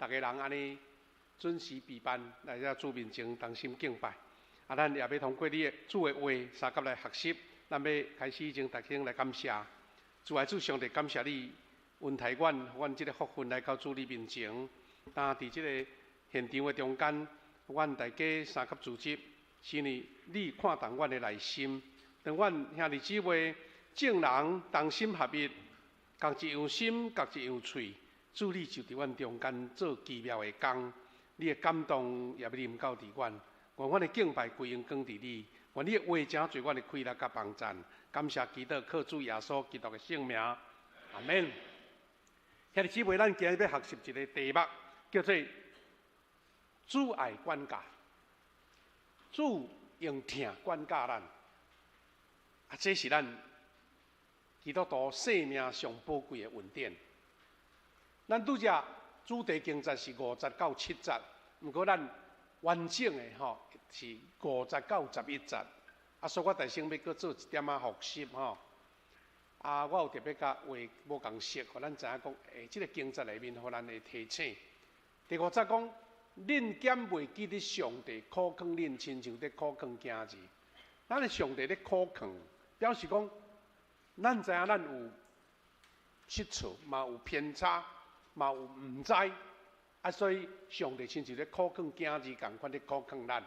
逐家人按呢準時備辦來遮主面前同心敬拜。啊，咱也欲通過你的主的話相佮來學習。咱欲開始以前，大家來感謝主愛主上帝，感謝你恩待阮，予阮這个福分來到主你面前。但佇這个現場的中間，阮大家相佮組織，是因為你看重阮的內心。當阮兄弟姊妹眾人同心合一，仝一樣心，仝一樣喙，主你就佇阮中間做奇妙的工，你的感動也欲臨到佇阮，願阮的敬拜歸榮光佇你，願你的話誠濟阮的氣力佮幫贊，感謝基督靠主耶穌基督的聖名，阿們。兄弟姊妹，咱今日欲學習一个題目，叫做主愛管教，主用疼管教咱，啊，這是咱基督徒生命上寶貴的恩典。咱拄才主題經節是5節到7節，毋過咱完整的吼是5節到11節。啊，所以我大先欲閣做一點仔複習吼。啊，我有特別共畫無仝色，予咱知影講，欸，這个經節內面予咱的提醒。第五節講，恁敢袂記得上帝苦勸恁，親像咧苦勸囝兒。咱的上帝咧苦勸，表示講，咱知影咱有失錯，嘛有偏差，嘛有毋知，啊，所以上帝親像咧苦勸囝兒仝款咧苦勸咱。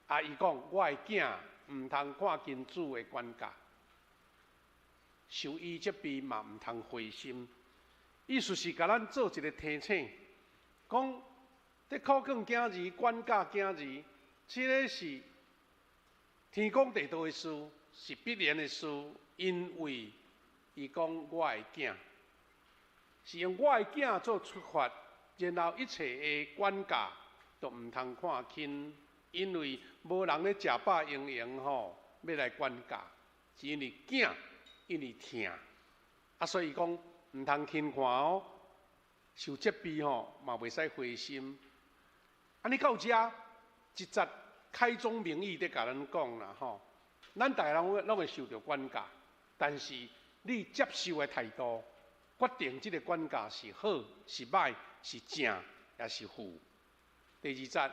啊，伊講，我的囝毋通看輕主的管教，受伊責備嘛毋通灰心。意思是共咱做一个提醒，講咧苦勸囝兒、管教囝兒，這个是天公地道的事，是必然的事，因為伊講我的囝，是用我的囝做出發，然後一切的管教都毋通看輕，因為無人咧食飽閒閒吼，欲來管教，是因為囝，因為疼，啊，所以講毋通輕看哦，受責備吼嘛袂使灰心。按呢到遮一節開宗明義佇共咱講啦吼，咱逐家人攏會受著管教，但是你接受的態度，決定這个管教是好是䆀，是正抑是負。第二節，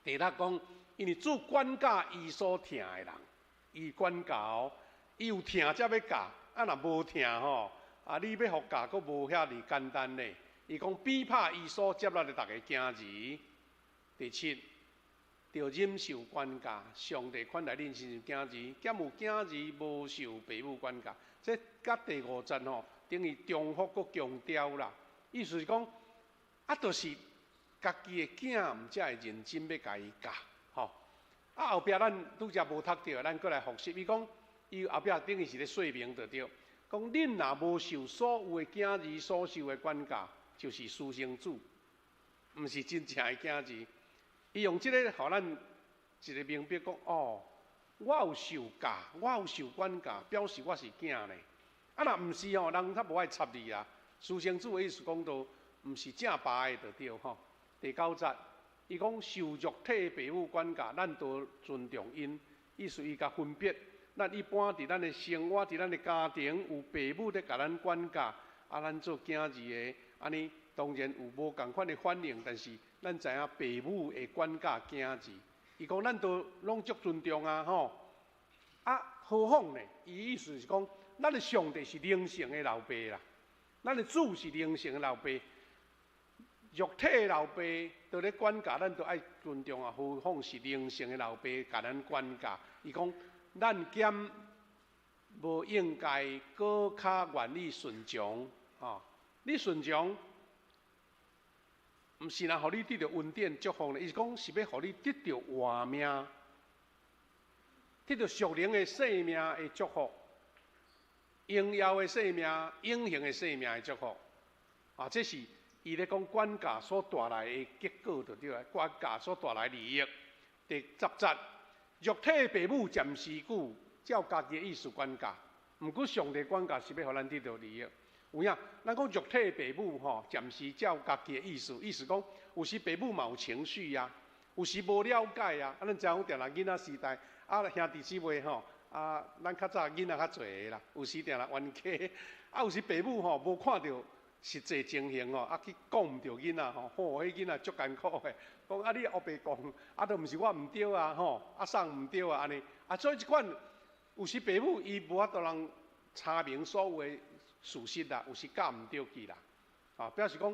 第六講，因為主管教伊所疼的人，伊管教，伊有疼才欲教，啊若無疼吼，啊你欲予教，閣無遐爾簡單咧。伊講比拍伊所接納的逐个囝兒。第七，著忍受管教，上帝款待恁親像囝兒，敢有囝兒無受爸母管教？這佮第五節吼，等於重複閣強調啦。意思是講，啊，就是家己的囝，毋才會認真欲共伊教，吼。啊，後壁咱拄才無讀著，咱閣來複習。伊講，伊後壁等於是咧說明就對，講恁若無受所有的囝兒所受的管教，就是私生子，毋是真正的囝兒。伊用這个，予咱一个明白講，哦，我有受教，我有受管教，表示我是囝咧。啊，若毋是吼，人較無愛插你啊。私生子的意思講到，毋是正爸的就對吼。第九節，伊講受肉體爸母管教，咱都尊重𪜶。意思伊共分別，咱一般佇咱的生活，佇咱的家庭有爸母咧共咱管教，啊，咱做囝兒的，按呢當然有無仝款的反應，但是咱知影爸母會管教囝兒，伊講咱都攏足尊重啊吼。啊，何況呢？伊意思是講，咱的上帝是靈性的老爸啦，咱的主是靈性的老爸，肉體的老爸都咧管教，咱都愛尊重啊。何況是靈性的老爸共咱管教？伊講，咱敢無應該閣較願意順從？吼，你順從，毋是若予你得著恩典祝福咧，伊是講是欲予你得著活命，得著屬靈的生命的祝福，榮耀的生命、永恆的生命的祝福。啊，這是伊咧講管教所帶來的結果，就對啊，管教所帶來的利益。第十節，肉體爸母暫時久，照家己的意思管教，毋過上帝管教是欲予咱得著利益。有影，咱講肉體爸母吼，暫時照家己的意思，意思講有時爸母嘛有情緒啊，有時無了解啊。啊，咱知影講定定囡仔時代，啊兄弟姊妹吼，啊，咱較早囡仔較濟个啦，有時定定冤家，啊有時爸母吼無看著實際情形吼，啊去講毋著囡仔吼，吼，彼囡仔足艱苦的，講啊你烏白講，啊都毋是我毋對啊吼，啊送毋對啊按呢，啊所以這款有時爸母伊無法度通查明所有的事實啦，有時教毋著去啦，啊表示講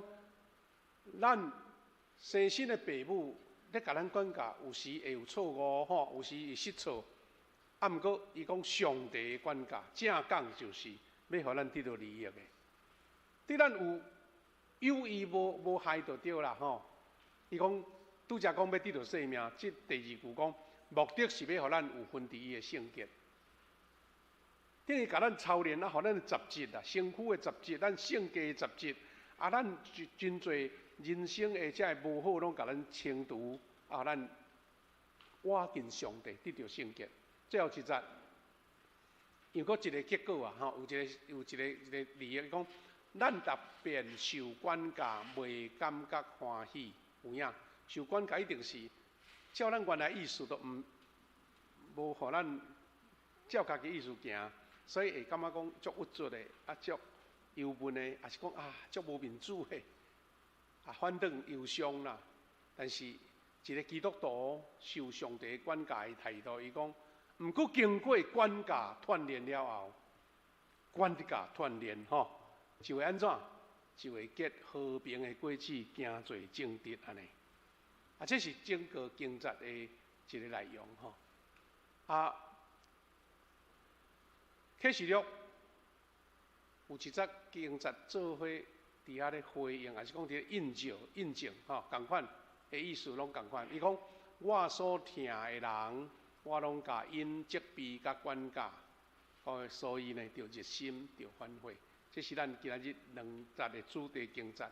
咱生身的爸母咧共咱管教，有時會有錯誤吼，有時會失錯，啊毋過伊講上帝的管教，正講就是欲予咱得著利益的。對咱有有益無無害就對啦吼。伊講拄才講欲得著生命，這第二句講目的是欲予咱有分佇伊的聖潔。等於共咱操練啊，予咱雜質啊，身軀的雜質，咱性格的雜質，啊，咱真真濟人生的這个無好，攏共咱清除，啊，咱倚近上帝，得著聖潔。最後一節，又閣一個結果啊，吼，有一个有一个一个利益講。咱特別受管教，袂感覺歡喜，有影？受管教一定是照咱原來意思都毋無予咱照家己意思行，所以會感覺講足鬱卒的，啊足憂悶的，抑是講啊足無面子的，啊反轉憂傷啦。但是一個基督徒受上帝管教的態度，伊講，毋過經過管教鍛鍊了後，管教鍛鍊吼。就會按怎？就會結和平的果子，行做正直按呢。啊，這是整個經節的一個內容吼。啊，啟示錄有一節經節做伙佇遐咧回應，抑是講佇咧印證、印證吼，仝款的意思攏仝款。伊講我所疼的人，我攏共𪜶責備佮管教，所以呢，著熱心，著反悔。這是咱今仔日兩節的主題經節。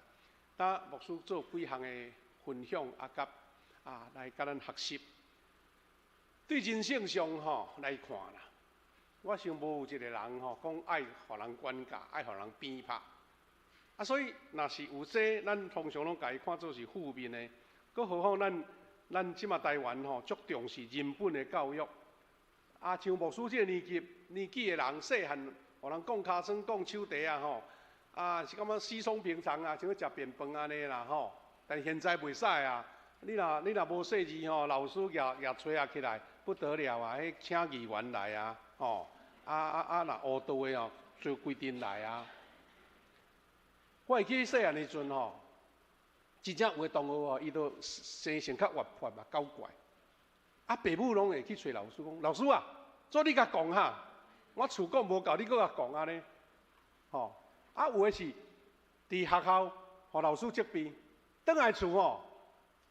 當牧師做幾項的分享，啊，佮啊來佮咱學習。對人性上吼來看啦，我想無有一個人吼講愛予人管教，愛予人鞭拍。啊，所以若是有這，咱通常攏共伊看做是負面的。閣何況咱這馬台灣吼足重視人本的教育。啊，像牧師這個年紀年紀的人，細漢。予人摃尻川、摃手蹄啊吼，啊是感覺稀鬆平常啊，像咧食便飯按呢啦吼。但現在袂使啊，你若無細膩吼，老師舉舉槌仔起來不得了啊！彼請議員來啊，吼，啊啊啊！若烏道的吼，就規陣來啊。我會記細漢的時陣吼，真正有的同學吼，伊都生性較活潑嘛，搞怪。啊，爸母攏會去揣老師講，老師啊，做你共講哈。我厝講無夠，你閣共講按呢？吼！啊，有的是佇學校，予老師責備，轉來厝吼，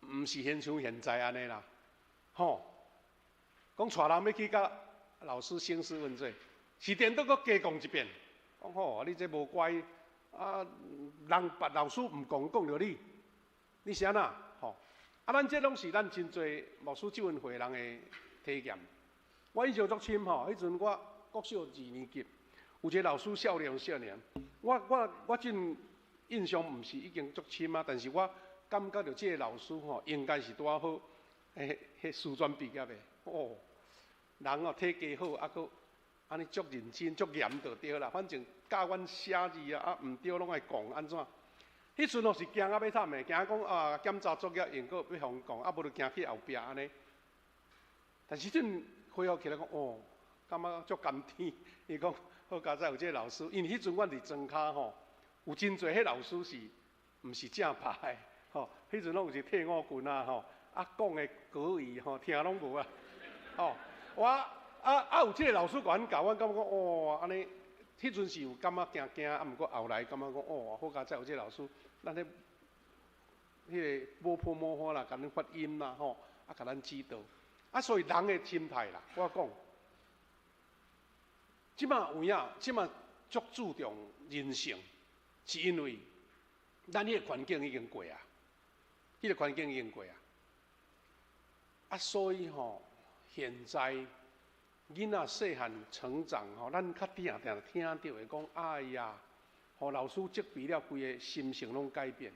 毋是現像現在按呢啦，吼！講帶人欲去共老師興師問罪，是顛倒閣加講一遍，講吼，你這無乖，啊，人別老師毋講，講著你，你是按怎？吼！啊，咱這攏是咱真濟牧師這份歲人的體驗。我印象足深吼，彼陣我。國小二年級，有一個老師少年少年，我真印象毋是已經足深啊，但是我感覺著這個老師吼，應該是拄仔好，彼彼師專畢業的，哦，人哦體格好，啊閣按呢足認真、足嚴就對啦。反正教阮寫字啊，啊毋對攏愛講按怎。彼陣哦是驚啊欲慘的，驚講啊檢查作業用閣欲予講，啊無就驚去後壁按呢。但是陣回憶起來講，哦。感覺足甘甜，伊講好佳哉有這个老師，因為彼陣阮佇莊跤吼，有真濟彼老師是毋是正牌的吼，彼陣攏有是退伍軍啊吼，啊講的國語吼聽攏無啊，吼我啊啊有這个老師共阮教，阮感覺講哦按呢，彼陣是有感覺驚驚，啊毋過後來感覺講哦好佳哉有這个老師，咱彼彼個無潑摸花啦，共咱發音啦吼，啊共咱指導，啊所以人的心態啦，我講。這馬有影，這馬足注重人性，是因為咱彼个環境已經過啊，彼个環境已經過啊。啊，所以吼，現在囡仔細漢成長吼，咱較定定聽著會講，哎呀，予老師責備了，規个心性攏改變，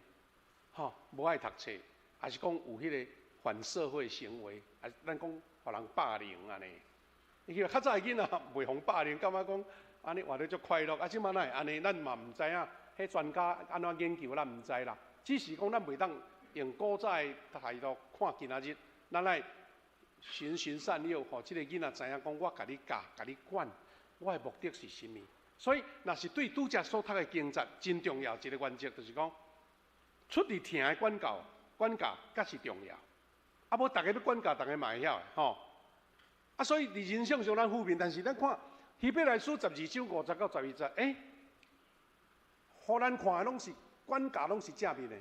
吼，無愛讀冊，抑是講有彼个反社會行為，啊，咱講予人霸凌按呢。伊較早的囡仔袂予霸凌，感覺講按呢活得足快樂。啊，這馬哪會按呢？咱嘛毋知影，彼彼專家按怎研究，咱毋知啦。只是講咱袂當用古早的態度看今仔日，咱愛循循善誘，予這個囡仔知影講，我共你教，共你管，我的目的是啥物。所以，若是對拄才所讀的經節，真重要一個原則，就是講，出自疼的管教，管教才是重要。啊，無逐家欲管教，逐家嘛會曉的吼。啊，所以佇人生上咱負面，但是咱看希伯來書12章5節到12節，欸，予咱看的攏是管教，攏是正面的。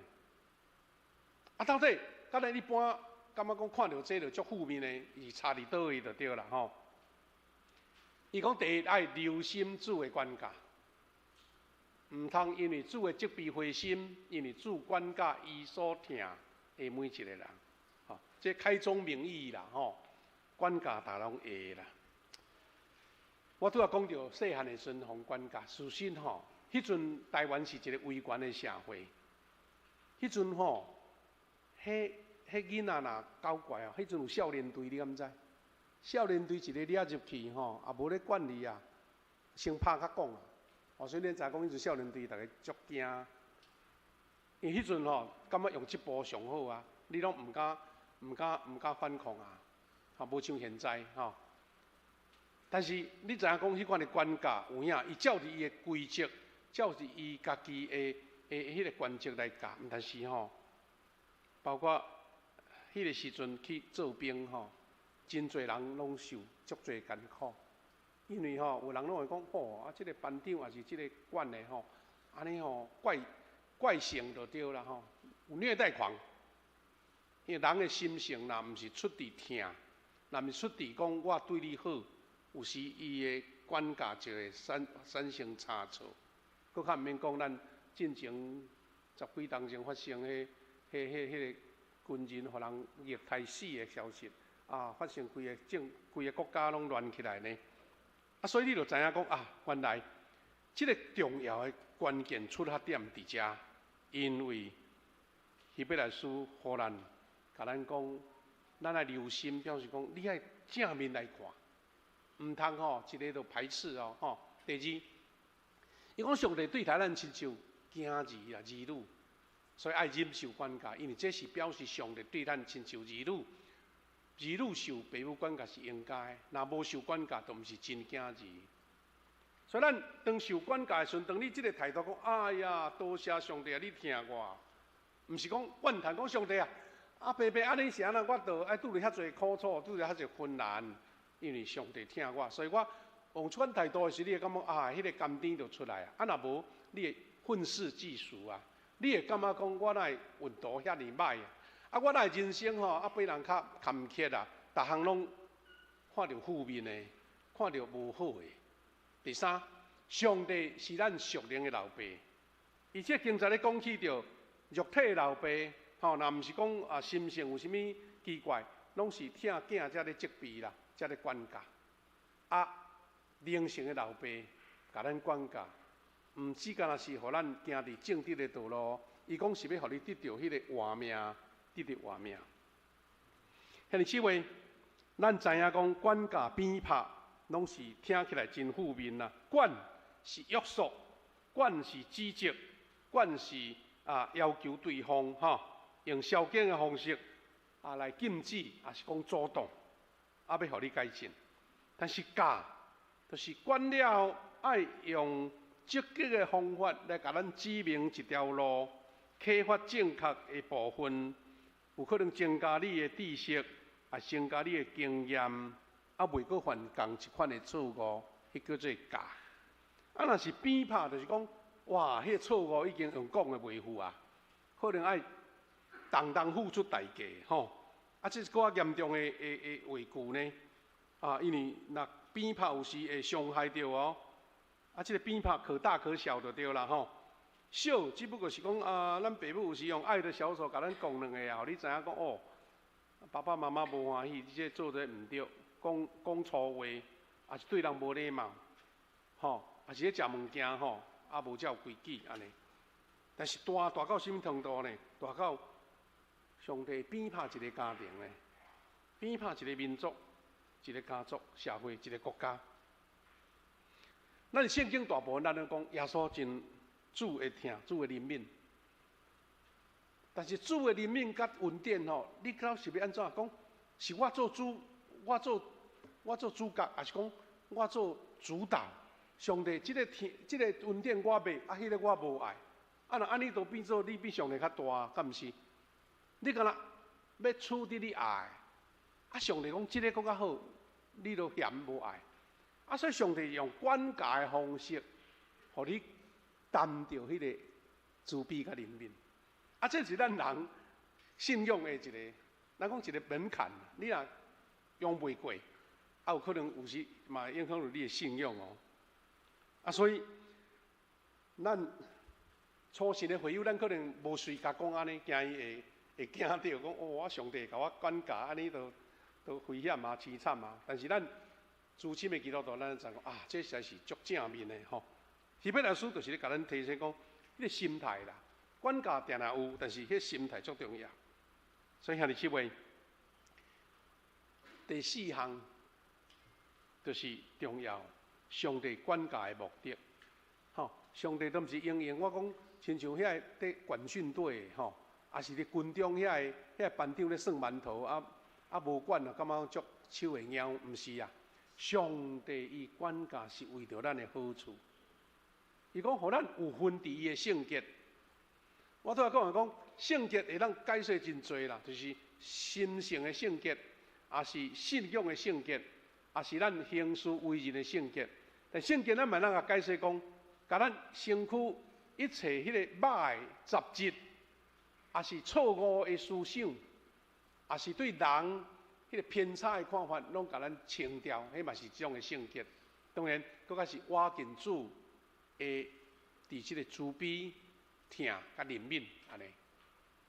啊，到底佮咱一般感覺講看著這就足負面的，是差佇佗位就對啦吼。伊講第一愛留心主的管教，毋通因為主的責備灰心，因為主管教伊所疼的每一個人，吼，這開宗明義啦，吼，管教逐攏會啦。我拄仔講著細漢的時陣，予管教，事實吼，彼陣台灣是一個威權的社會，彼陣吼，彼彼囡仔若搞怪哦，彼陣有少年隊，你敢知？少年隊一个掠入去吼，也無咧管你啊，先拍較講啊。哦，所以恁知影講彼陣少年隊，逐家足驚。因為彼陣吼，感覺用這步上好啊，你攏毋敢、毋敢、毋敢反抗啊，吼，無像現在吼。但是你知影講，彼款的管教有影，伊照著伊的規則，照著伊家己的的彼个原則來教。但是吼，包括彼个時陣去做兵吼，真濟人攏受足濟艱苦，因為吼有人攏會講，吼啊，這個班長抑是這個管的吼，按呢吼怪怪性就對啦吼，有虐待狂。因為人的心性若毋是出自疼，若毋是出自講我對你好，有時伊的管教就會產生差錯。閣較毋免講，咱進前十幾冬前發生彼、彼、彼、彼个軍人予人虐待死的消息。啊！發生規个政、規个國家攏亂起來呢。啊，所以你就知影講啊，原來這个重要的關鍵出發點佇遮，因為希伯來書予咱，共咱講，咱愛留心，表示講你愛正面來看，毋通吼一个就排斥哦吼。第二，伊講上帝對待咱親像囝兒啊兒女，所以愛忍受管教，因為這是表示上帝對咱親像兒女。兒女受爸母管教是應該，若無受管教，就毋是真囝兒。所以咱當受管教的時陣，當你這个態度講，哎呀，多謝上帝啊，你疼我，毋是講怨嘆講上帝啊，啊爸爸按呢是按怎，我就愛拄著遐濟苦楚，拄著遐濟困難，因為上帝疼我，所以我用這款態度的時，你會感覺啊，彼个甘甜就出來啊。啊，若無，你會憤世嫉俗啊，你會感覺講我哪會運途遐爾䆀啊？啊，我哪會人生吼，啊，比人較坎坷啊，逐項攏看著負面的，看著無好的。第三，上帝是咱屬靈的老爸，伊這經節咧講起著肉體的老爸，吼，若毋是講啊心性有啥物奇怪，攏是疼囝才咧責備啦，才咧管教。啊，靈性的老爸共咱管教，毋只干焦是予咱行佇正直的道路，伊講是欲予你得著彼个活命。得著活命。兄弟姊妹，咱知影講管教鞭拍，攏是聽起來真負面啦。管是約束，管是指責，管是啊要求對方吼，用消極的方式啊來禁止，抑是講阻擋，啊欲予你改進。但是教，就是管了後愛用積極的方法來共咱指明一條路，啟發正確的部分。有可能增加你的知識，也增加你的經驗，啊，袂閣犯仝一款的錯誤，彼叫做教。啊，若是鞭拍，就是講，哇，彼个錯誤已經用講的袂赴啊，可能愛重重付出代價，吼。啊，這是閣較嚴重的的的話句呢。啊，因為若鞭拍有時會傷害著哦。啊，這个鞭拍可大可小就對啦，吼。小只不過是講啊，咱爸母有時用愛的小手共咱講兩下啊，予你知影講哦，爸爸媽媽無歡喜，你這做得毋對，講講粗話，抑是對人無禮貌，吼，抑是咧食物件吼，啊無照規矩按呢。但是大大到啥物程度呢？大到上帝鞭拍一个家庭呢，鞭拍一个民族、一个家族、社會、一个國家。咱聖經大部分咱攏講耶穌真。主的疼，主的憐憫。但是主的憐憫佮恩典吼，你敢是欲按怎講？是我做主，我做主角，抑是講我做主導？上帝，這個疼，這個恩典我欲，啊，彼個我無愛。啊，若按呢就變做你比上帝較大，敢毋是？你敢若欲取佇你愛，啊，上帝講這個閣較好，你都嫌無愛。啊，所以上帝用管教的方式，予你擔著彼個慈悲佮憐憫。啊，這是咱人信仰的一個，咱講一個門檻。你若用袂過，啊，有可能有時嘛會影響著你的信仰哦。啊，所以咱初信的會友，咱可能無隨共講按呢，驚伊會驚著講哦，我上帝共我管教，按呢都危險啊、凄慘啊。但是咱資深的基督徒，咱知影講啊，這實在是足正面的吼。希伯來書就是咧共咱提醒講，彼個心態啦，管教定定有，但是彼個心態足重要。所以兄弟姊妹，第四項就是重要，上帝管教的目的。吼，上帝都毋是用用我講，親像遐個佇管訓隊吼，抑是佇軍中遐個班長咧算饅頭，啊啊無管啊，感覺足手會貓，毋是啊。上帝伊管教是為著咱的好處。伊講，予咱有份佇伊的聖潔。我拄仔講講，聖潔會當解釋真濟啦，就是心性的聖潔，抑是信仰的聖潔，抑是咱行事為人的聖潔。但聖潔咱嘛通共解釋講，共咱身軀一切彼個肉的雜質，抑是錯誤的思想，抑是對人彼個偏差的看法，攏共咱清掉，彼嘛是一種的聖潔。當然，閣較是倚近主的佇這個慈悲、疼佮憐憫按呢。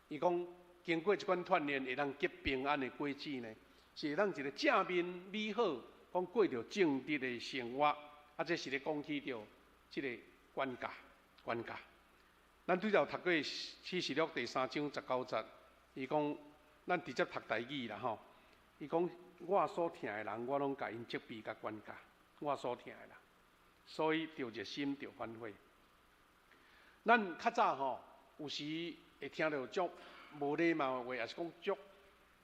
伊講經過這款鍛鍊，會當結平安的果子呢，是會當一個正面美好，講過著正直的生活。啊，這是咧講起著這個管教，管教。咱拄才有讀過啟示錄第三章十九節，伊講咱直接讀台語啦吼。伊講我所疼的人，我攏共𪜶責備佮管教，我所疼的人，所以著熱心著反悔。咱較早吼，有時會聽著足無禮貌的話，抑是講足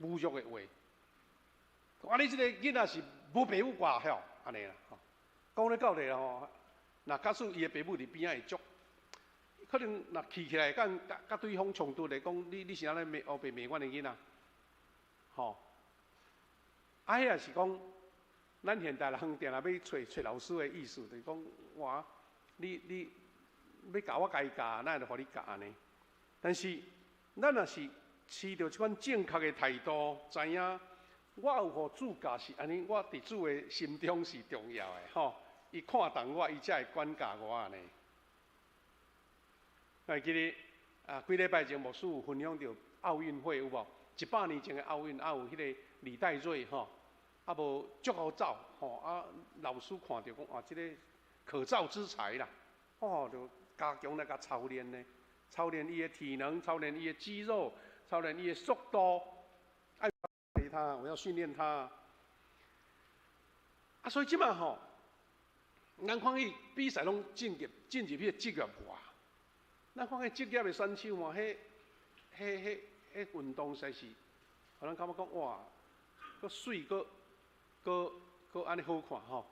侮辱的話。啊，你這個囡仔是無爸母教曉，按呢啦吼。講咧到底吼，若假使伊的爸母佇邊仔會足，可能若氣起來，會佮對方衝突來講，你是按呢罵烏白罵阮的囡仔，吼。啊，彼也是講，咱現代人定定欲揣揣老師的意思，就是講哇，你欲教我家己教，哪會予你教按呢？但是咱若是持著這款正確的態度，知影我有予主教是按呢，我佇主的心中是重要的吼。伊看重我，伊才會管教我按呢。我會記得啊，幾禮拜前牧師有分享著奧運會有無？100年前的奧運，啊有彼個李代瑞吼，啊無足好走吼，啊老師看著講啊，這個可造之材啦，哦，就加強來共操練呢，操練伊的體能，操練伊的肌肉，操練伊的速度，愛陪他，我要訓練他。啊，所以這馬吼，咱看伊比賽攏進入彼個職業化。咱看彼職業的選手嘛，彼、彼、彼、彼運動實在是，予咱感覺講哇，閣媠閣閣閣按呢好看吼。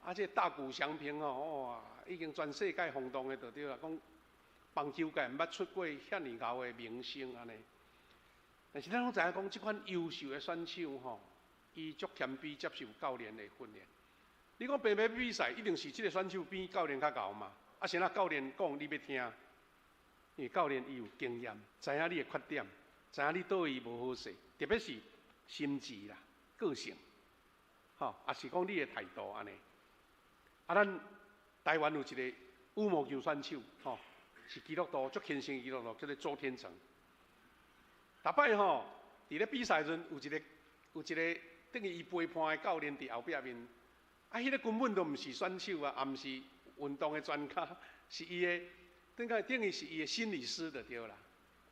啊，這個大谷翔平吼，哇，已經全世界轟動的就對啦，講棒球界毋捌出過遐爾𠢕的明星按呢。但是咱攏知影講，這款優秀的選手吼，伊足謙卑接受教練的訓練。你講白白比賽，一定是這個選手比教練較𠢕嘛？啊，啥教練講你欲聽？因為教練伊有經驗，知影你的缺點，知影你佗位無好勢，特別是心智啦、個性，吼，抑是講你的態度按呢。啊，咱台灣有一個羽毛球選手，吼，是基督徒，足虔誠基督徒，叫做周天成。逐擺吼，佇咧比賽時陣，有一個等於伊陪伴的教練佇後壁面，啊，彼個根本都毋是選手啊，也毋是運動的專家，是伊的。等於是伊的心理師就對啦，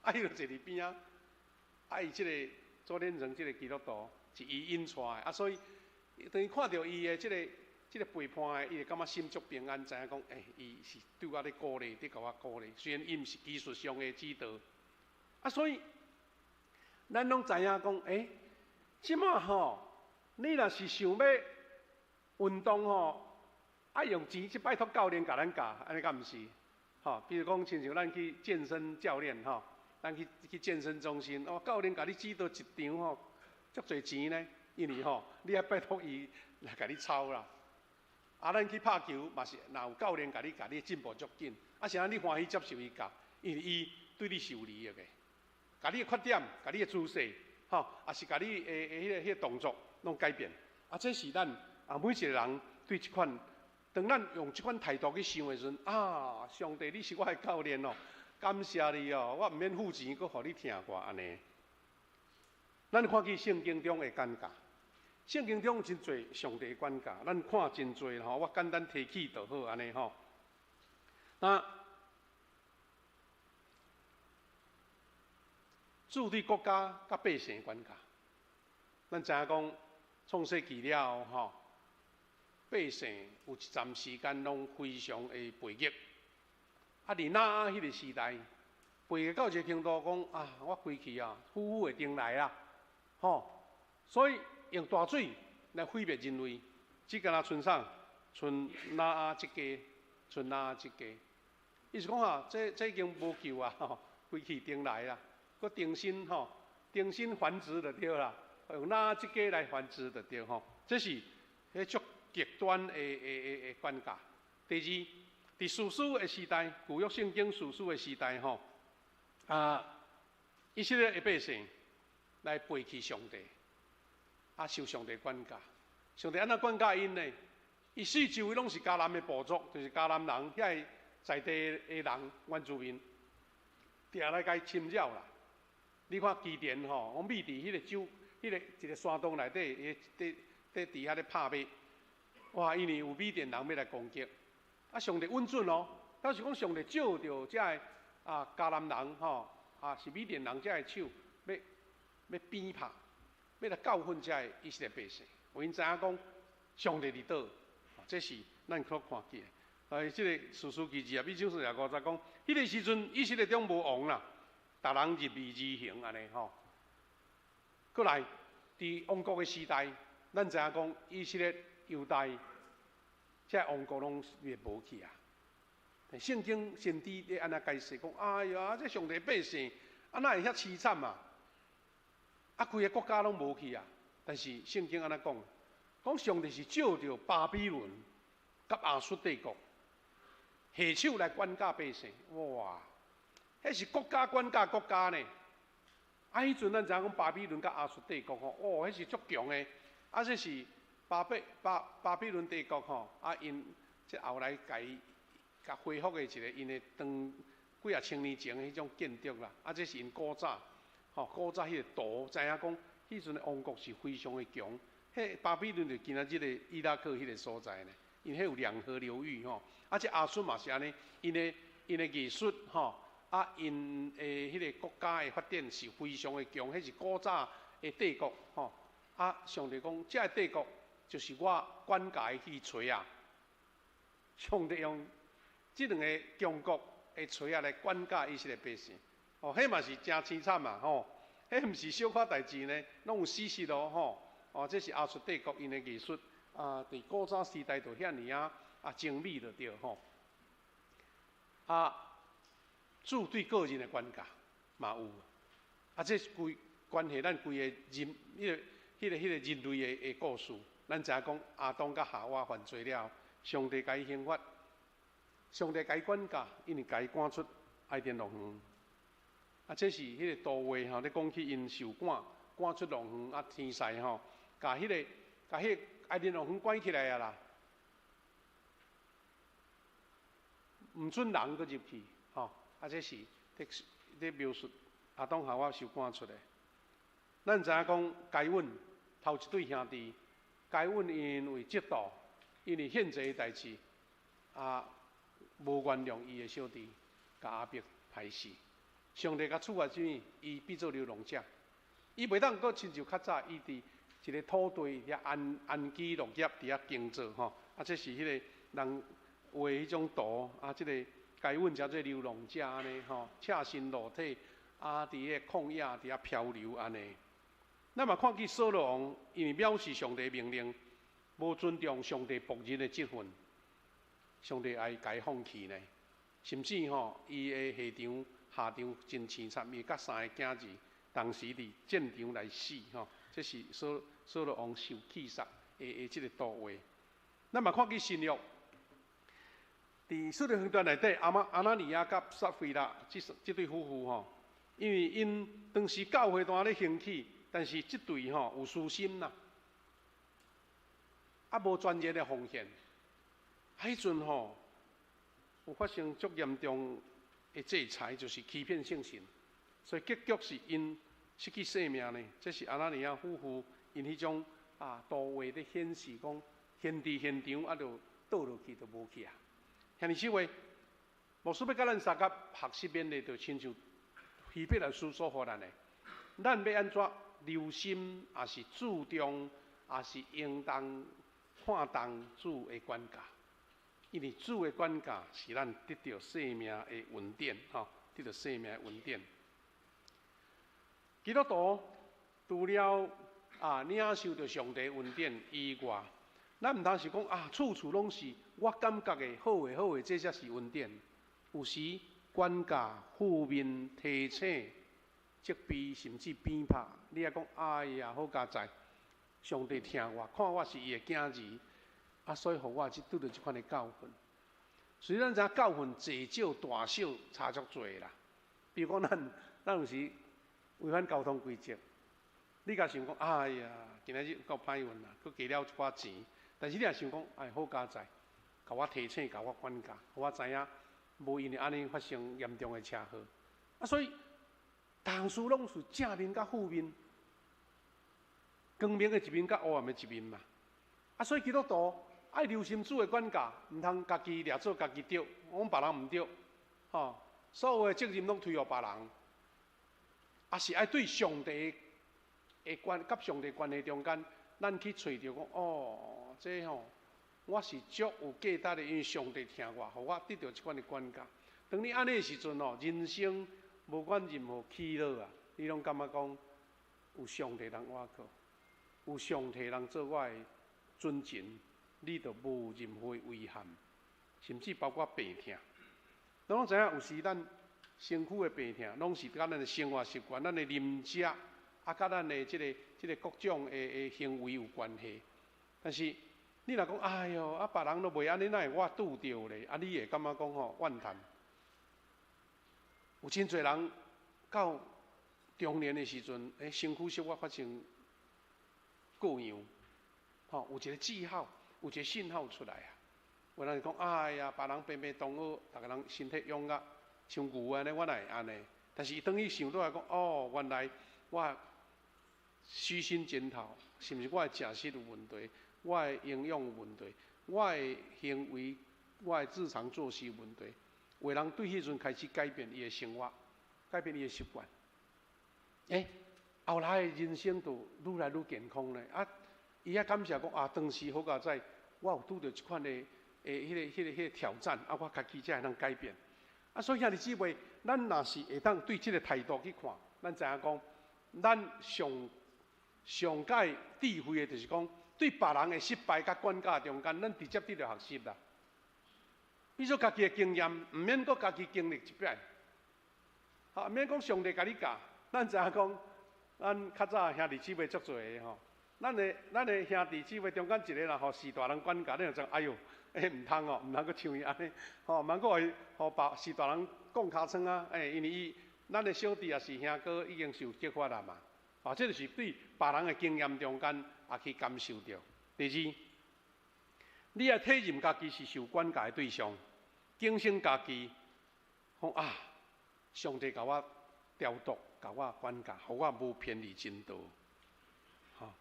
啊，伊就坐佇邊仔，啊，伊這個周天成這個基督徒是伊引帶的，啊，所以當伊看著伊的這個這個陪伴的，伊會感覺心足平安，知影講，欸，伊是對我咧鼓勵，佇共我鼓勵。雖然伊毋是技術上的指導，啊，所以咱攏知影講，欸，這馬吼，你若是想欲運動吼，愛用錢去拜託教練共咱教，按呢敢毋是？吼，比如講，親像咱去健身教練吼，咱去健身中心，哦，教練共你指導一場吼，足濟錢呢，因為吼，你愛拜託伊來共你操啦。啊，咱去拍球嘛是，若有教練共你教，你進步足緊。啊，是按呢你歡喜接受伊教，因為伊對你是有利益的，共你的缺點，共你的姿勢，吼，抑是共你的彼個動作攏改變。啊，這是咱啊每一個人對這款，當咱用這款態度去想的時陣，啊，上帝，你是我的教練哦，感謝你哦，我毋免付錢，閣予你疼我按呢。咱看見聖經中的管教，聖經中真濟上帝管教，咱看真濟吼，我簡單提起就好按呢吼。那主對國家佮百姓管教，咱知影講創世記了後吼，百姓有一陣時間攏非常的背逆。啊，佇挪亞彼個時代，背逆到一個程度，講啊，我規氣啊，夫婦會重來啦，吼，所以用大水來毀滅人類，只敢若賰啥？賰挪亞一家，賰挪亞一家。意思講啊，這已經無救啊，吼，規氣重來啦，閣重新吼，重新繁殖就對啦，用挪亞一家來繁殖就對吼，這是彼足極端的管教。第二，佇士師的時代，舊約聖經士師的時代吼，啊，以色列的百姓來背棄上帝，啊，受上帝管教。上帝按怎管教𪜶呢？伊四周圍攏是迦南的部族，就是迦南人，遐个在地的人原住民，定來共伊侵擾啦。你看基甸吼，講覕佇彼個酒，彼個一個山洞內底，伊佇佇佇遐咧拍麥。哇！因為有米甸人欲來攻擊，啊，上帝允准哦。表示講上帝借著這个啊迦南人吼，啊是米甸人這个手，欲欲鞭拍，欲來教訓這个以色列百姓。予𪜶知影講上帝佇佗，這是咱所看見的。哎，這個士師記二十一章45節講，彼個時陣以色列中無王啦，逐人任意而行按呢吼。閣來，佇王國的時代，咱知影講以色列、猶大，這王國攏滅無去啊！聖經先知咧按呢解釋講，哎呀，這上帝百姓，啊哪會遐淒慘啊？啊，規个國家攏無去啊！但是聖經按呢講，講上帝是借著巴比倫佮亞述帝國下手來管教百姓，哇！彼是國家管教國家呢。啊，彼陣咱知影講巴比倫佮亞述帝國吼，哦，彼是足強的，啊，這是。巴比巴巴比倫帝國吼，啊，𪜶這後來共伊共恢復的一个𪜶的當幾仔千年前的彼種建築啦，啊，這是𪜶古早吼，古早彼个圖，知影講彼陣的王國是非常的強。彼巴比倫就今仔日的伊拉克彼个所在呢，因彼有兩河流域吼，啊，這亞述嘛是按呢，𪜶的藝術吼，啊，𪜶的彼个國家的發展是非常的強，彼是古早的帝國吼，啊，上帝講這个帝國。就是我管教的彼槌仔，上帝用這兩个強國的槌仔來管教以色列百姓，哦，彼嘛是誠凄慘啊，吼，彼毋是小可代誌呢，攏有史實哦，吼，哦，這是亞述帝國𪜶的藝術啊，佇古早時代就遐爾仔啊精美就對吼，啊，主對個人的管教嘛有，啊，這是規關係咱規個人，彼个、彼个、彼個人類的故事。咱知影講，亞當佮夏娃犯罪了，上帝共伊刑罰，上帝共伊管教，因為共伊趕出伊甸樂園。啊，這是彼個圖畫吼，咧講起𪜶受趕，趕出樂園啊，天使吼，共彼个、共彼个伊甸樂園關起來啊啦，毋准人閣入去，吼。啊，這是佇佇描述亞當夏娃受趕出來。咱知影講，該隱頭一對兄弟。該隱因為嫉妒，因為獻祭的代誌，啊，無原諒伊的小弟，共亞伯刣死。上帝共處罰啥物？伊變做流浪者，伊袂當閣親像較早，伊佇一个土地遐安安居樂業，佇遐耕作吼，啊，這是彼个人畫彼種圖，啊，這个該隱叫做流浪者按呢吼，赤身露體，啊，佇个曠野佇遐漂流按呢。咱嘛看見掃羅王，因為藐視上帝命令，無尊重上帝僕人的職份，上帝愛共伊放棄呢。甚至吼，伊的下場下場真凄慘，伊佮三个囝兒同時佇戰場來死吼。這是掃羅王受棄殺的這个圖畫。咱嘛看見新約，佇使徒行傳內底，亞拿尼亞佮撒非喇這對夫婦吼，因為𪜶當時教會當咧興起，但是這對吼有私心啦，啊無全然的奉獻，彼陣吼有發生足嚴重的制裁，就是欺騙聖神，所以結局是𪜶失去性命呢。這是亞拿尼亞夫婦𪜶彼種啊圖畫咧顯示講，現佇現場啊就倒落去就無去啊。兄弟姊妹，牧師欲佮咱相佮學習勉勵，就親像希伯來書所予咱的，咱欲按怎留心，抑是注重，抑是應當看重主的管教，因為主的管教是咱得著生命的恩典，吼，得著生命的恩典。基督徒除了啊領受著上帝恩典以外，咱毋通是講啊，處處攏是我感覺的好的好的，這才是恩典。有時管教、負面提醒、責備，甚至鞭拍，你也講哎呀，好佳哉！上帝疼我，看我是伊的囝兒，啊，所以予我這拄著這款的教訓。雖然咱知影教訓濟少大小差足濟啦，比如講咱有時違反交通規則，你共想講，哎呀，今仔日夠歹運啦，閣加了一寡錢。但是你也想講，哎，好佳哉，共我提醒，共我管教，予我知影，無因為按呢發生嚴重的車禍。啊，所以逐項事攏是正面佮負面，光明的一面佮黑暗的一面嘛。啊，所以基督徒愛留心主的管教，毋通家己掠做家己著，講別人毋著，吼，所有的責任攏推予別人。啊，是愛對上帝的關，佮上帝關係中間，咱去揣著講，哦，這吼，我是足有價值的，因為上帝疼我，予我得著這款的管教。當你按呢的時陣吼，人生無管任何起落啊，你攏感覺講有上帝通倚靠，有上帝通做我的準繩，你就無任何的遺憾，甚至包括病痛。咱攏知影，有時咱身軀的病痛，攏是佮咱的生活習慣、咱的飲食，啊，佮咱的這个各種的行為有關係。但是你若講，哎喲，啊，別人都袂按呢，哪會我拄著咧？啊，你會感覺講吼怨嘆。有真濟人到中年的時陣，欸，身軀小可發生過樣，吼，有一個記號，有一個信號出來啊。有人講，哎呀，別人平平當好，逐个人身體勇甲像牛按呢，我哪會按呢？但是伊當伊想倒來講，哦，原來我虛心檢討，是毋是我的食食有問題，我的營養有問題，我的行為、我的日常作息有問題。有的人對彼陣開始改變伊的生活，改變伊的習慣，欸，後來的人生就愈來愈健康咧。啊，伊也感謝講啊，當時好佳哉，我有拄著這款的彼個挑戰，啊，我家己才會當改變。啊，所以兄弟姊妹，咱若是會當對這个態度去看，咱知影講，咱上上蓋智慧的，就是講，對別人的失敗佮管教中間，咱直接得著學習啦。比如說家己的經驗，毋免閣家己經歷一擺。吼，毋免講上帝共你教，咱知影講，咱較早兄弟姊妹足濟的吼，咱的兄弟姊妹中間一個若予序大人管教，你就知哎喲，欸毋通哦，毋通閣像伊按呢，吼，毋通閣予予序大人摃尻川啊，欸，因為伊咱的小弟抑是兄哥已經受責罰啦嘛，啊，這就是對別人的經驗中間也去感受著。第二，你愛體認家己是受管教的對象，警醒家己，講啊，上帝共我調度，共我管教，予我無偏離真道。吼，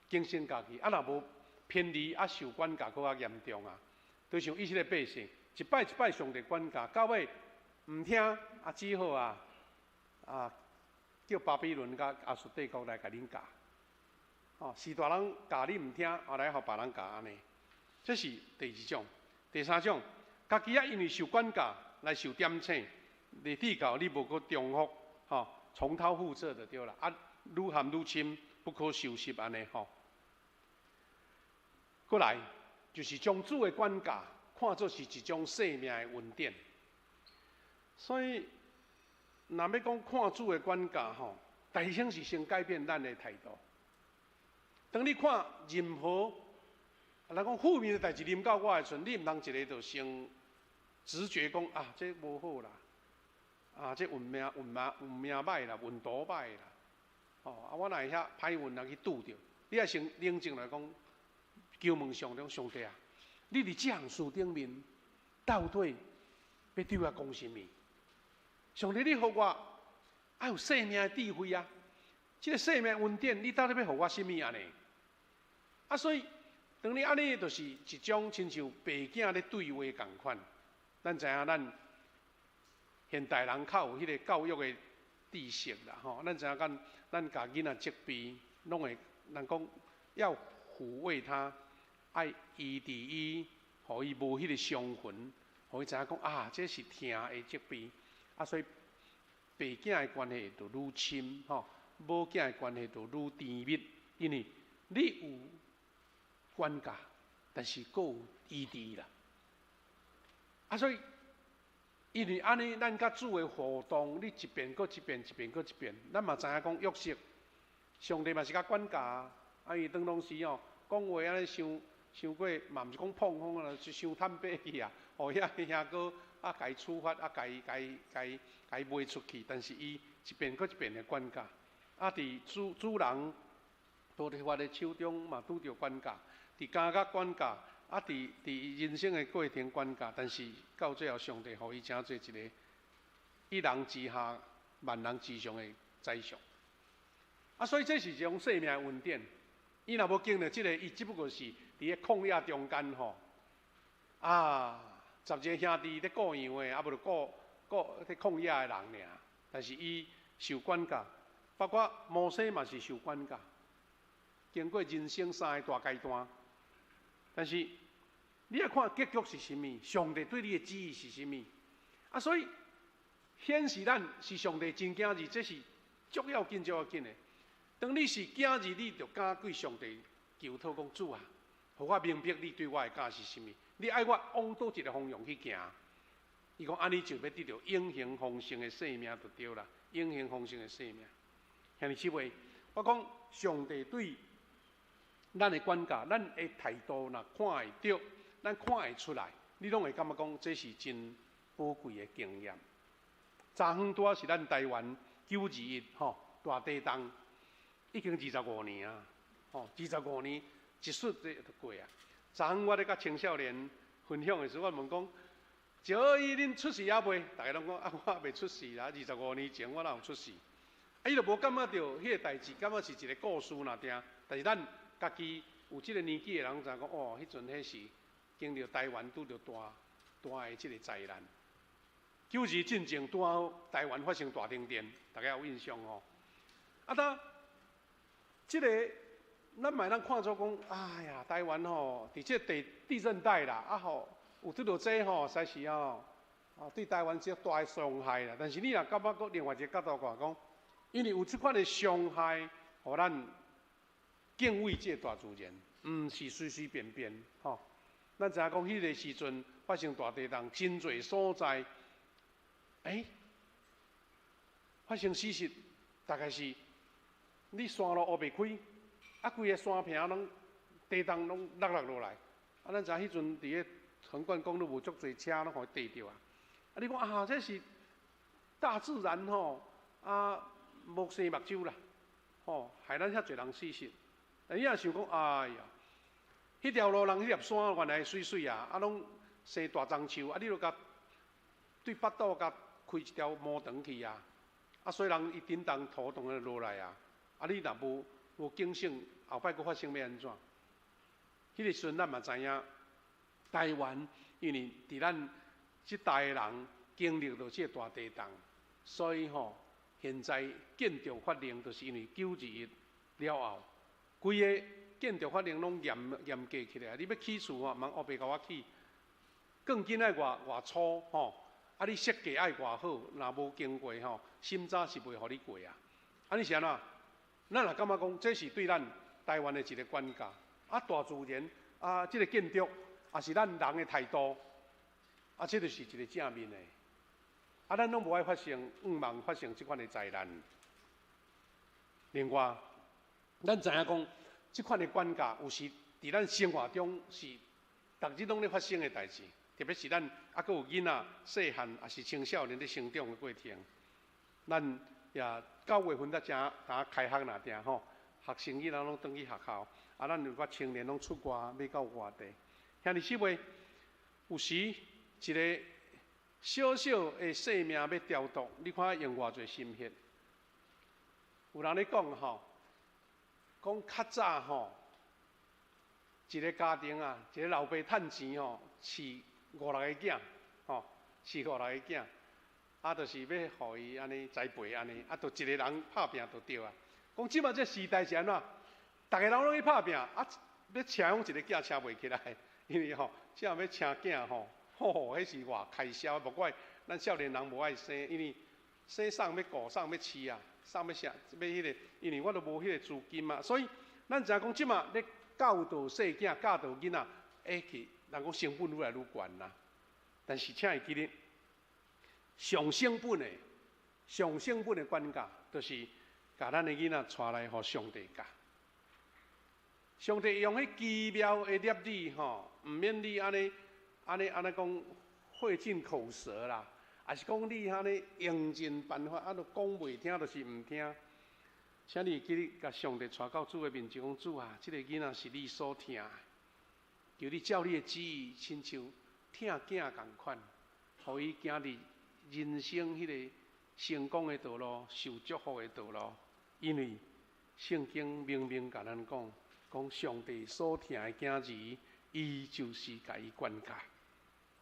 警醒家己，啊，若無偏離，啊，受管教閣較嚴重啊。就像以色列百姓，一擺一擺上帝管教，到尾毋聽，啊，只好啊，啊，叫巴比倫佮亞述帝國來共恁教。吼，序大人教你毋聽，後來予別人教按呢。這是第二種，第三種，家己啊因為受管教來受點醒，袂至到你無閣重複，吼，重蹈覆轍就對啦。啊，愈陷愈深，不可收拾按呢吼。過來就是將主的管教看做是一種生命的恩典，所以若欲講看主的管教吼，大先是先改變咱的態度。當你看任何，來講負面的代誌臨到我的時陣，你毋通一个就先直覺講啊，這無好啦，啊，這運命運命運命歹啦，運途歹啦，吼啊，我哪會遐歹運來去拄著？你愛先冷靜來講，求問上帝，上帝啊，你佇這項事頂面到底欲對我講啥物？上帝，你予我愛有生命的智慧啊！這个生命恩典，你到底欲予我啥物按呢？啊，所以當你按呢，就是一種親像爸囝咧對話仝款。咱知影咱現代人較有彼个教育的知識啦，吼。咱知影講，咱共囡仔責備，攏會人講要撫慰他，愛醫治伊，予伊無彼个傷痕，予伊知影講啊，這是疼的責備。啊，所以爸囝的關係就愈深，吼，母囝的關係就愈甜蜜，因為你有管教，但是閣有醫治啦。啊，所以因為按呢，咱佮主的互動，你一遍閣一遍，一遍閣一遍，咱嘛知影講約瑟，上帝嘛是共管教啊。啊，伊當當時哦，講話按呢傷傷過，嘛毋是講膨風啊，是傷坦白去啊。予遐兄哥啊，共伊處罰啊，共伊共伊共伊共伊賣出去，但是伊一遍閣一遍的管教。啊，佇主主人波提乏的手中嘛拄著管教，佇監獄管教，啊，佇佇人生的過程管教，但是到最後上帝予伊成做一个一人之下萬人之上的宰相。啊，所以這是一種生命的恩典。伊若無經歷這个，伊只不過是佇个曠野中間吼，啊，十二个兄弟咧顧羊的，啊無就顧顧咧曠野的人爾。但是伊受管教，包括摩西嘛是受管教，經過人生三个大階段。但是你愛看結局是啥物？上帝對你的旨意是啥物？啊，所以顯示咱是上帝真囝兒，這是足要緊、足要緊的。當你是囝兒，你就敢對上帝求討講，主啊，予我明白你對我的教是啥物？你愛我往佗一个方向去行？伊講按呢就欲得著永恆豐盛的生命就對啦，永恆豐盛的生命。兄弟姊妹，我講上帝對咱的管教，咱的態度若看會著，咱看會出來，你攏會感覺講這是真寶貴的經驗。昨昏拄仔是咱台灣9·21吼大地動，已經25年啊，吼二十五年一瞬這就過啊。昨昏我咧佮青少年分享的時，我問講：九二一恁出世猶未？逐家攏講啊，我猶未出世啦。25年前我哪有出世？啊，伊就無感覺著彼个代誌，感覺是一個故事爾定。但是咱家己有這个年紀的人，知影講哦，彼陣彼是經歷台灣拄著大大的這个災難。9·21進前拄好台灣發生大停電，大家有印象吼？啊，當這个咱嘛會當看做講，哎呀，台灣吼，佇這地地震帶啦，啊吼，有拄著這吼，實在是吼，啊對台灣這大的傷害啦。但是你若感覺閣另外一个角度看講，因為有這款的傷害，予咱敬畏這个大自然，毋是隨隨便便吼。咱知影講，彼个時陣發生大地動，真濟所在，欸，發生事實，大概是你山路挖袂開，啊，規个山坪攏地動攏落落落來，啊，咱知影彼陣佇个橫貫公路無足濟車攏予伊硩著啊。啊，你講啊，這是大自然吼，啊，無生目睭啦，吼，害咱遐濟人死死。但你若想講，哎呀，彼條路人彼粒山原來媠媠啊，啊，攏生大樟樹，啊，你著共對腹肚共開一條毛腸去啊，啊，所以人伊振動土當然落來啊，啊，你若無無警醒，後擺閣發生欲按怎？彼個時陣咱嘛知影，台灣因為佇咱這代的人經歷著這個大地動，所以吼，現在建築法令就是因為9·21了後，規个建築法令攏嚴嚴格起來。你欲起厝吼，毋通烏白共我起，鋼筋愛偌偌粗吼，啊你設計愛偌好，若無經過吼審查是袂予你過啊。啊你是按怎？咱若感覺講這是對咱台灣的一個管教，啊大自然啊，這個建築，也是咱人的態度，啊這就是一個正面的。啊，咱攏無愛發生，毋望發生這款的災難。另外，咱知影講，這款的管教有時佇咱生活中是逐日攏咧發生的代誌，特別是咱猶閣有囡仔細漢，抑是青少年咧成長的過程。咱也9月份才正剛開學爾定吼，學生囡仔攏轉去學校，啊，咱有寡青年攏出外欲到外地。兄弟姊妹，有時一個小小的生命欲雕琢，你看用偌濟心血。有人咧講吼，講較早吼，一個家庭啊，一個老爸趁錢吼，飼五六個囝，吼，飼五六個囝，啊，就是欲予伊按呢栽培按呢，啊，就一個人拍拚就對啊。講這馬這時代是按怎？逐个人攏去拍拚，啊，欲請予一個囝請袂起來，因為吼，這欲請囝吼，吼，彼是偌開銷，無怪咱少年人無愛生，因為生送欲顧，送欲飼啊，送欲啥，欲彼個，因為我都無彼個資金啊，所以咱知影講這馬咧教導細囝、教導囡仔，會去人講成本愈來愈懸啦。但是請會記得，上成本的、上成本的管教，就是共咱的囡仔帶來予上帝教。上帝用彼奇妙的粒子吼，毋免你按呢、按呢、按呢講費盡口舌啦，抑是講你按呢用盡辦法，啊，都講袂聽，就是毋聽。請你記得共上帝帶到主的面前，講主啊，這個囡仔是你所疼的，求你照你的旨意，親像疼囝仝款，予伊行佇人生彼個成功的道路、受祝福的道路。因為聖經明明共咱講，講上帝所疼的囝兒，伊就是共伊管教。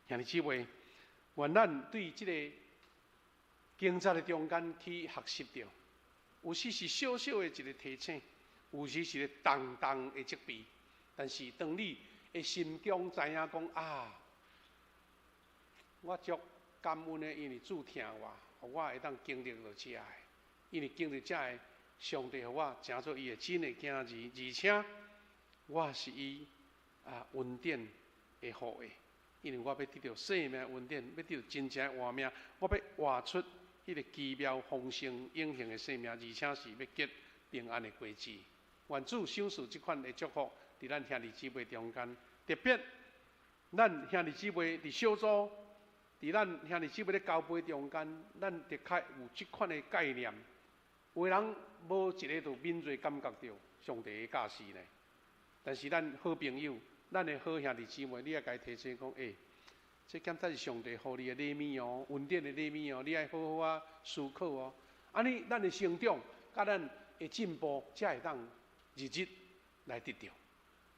兄弟姊妹，願咱對這個經節的中間去學習著，有時是小小的一個提醒，有時是個重重的責備。但是當你的心中知影講啊，我足感恩的，因為主疼我，予我會當經歷著這个，因為經歷這个，上帝予我成做伊的真的囝兒，而且我是伊啊恩典的後裔，因為我欲得著生命恩典，欲得著真正的活命，我欲活出彼個奇妙豐盛永恆的生命，而且是欲結平安的果子。願主賞賜這款的祝福，佇咱兄弟姊妹中間，特別咱兄弟姊妹佇小組，佇咱兄弟姊妹咧交陪中間，咱的確有這款的概念。有的人無一个就敏銳感覺著上帝的教示呢，但是咱好朋友，咱的好兄弟姊妹，你愛共伊提醒講，欸，這敢才是上帝予你的禮物哦，恩典的禮物哦，你愛好好啊思考哦。按呢，咱的成長，佮咱的進步，才會當日日來得著。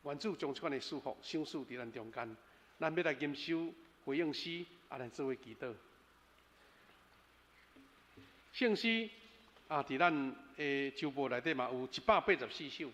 願主將這款的祝福賞賜佇咱中間。咱欲來吟首回應詩，啊，咱做伙祈禱。聖詩啊，佇咱的週報內底嘛有184首。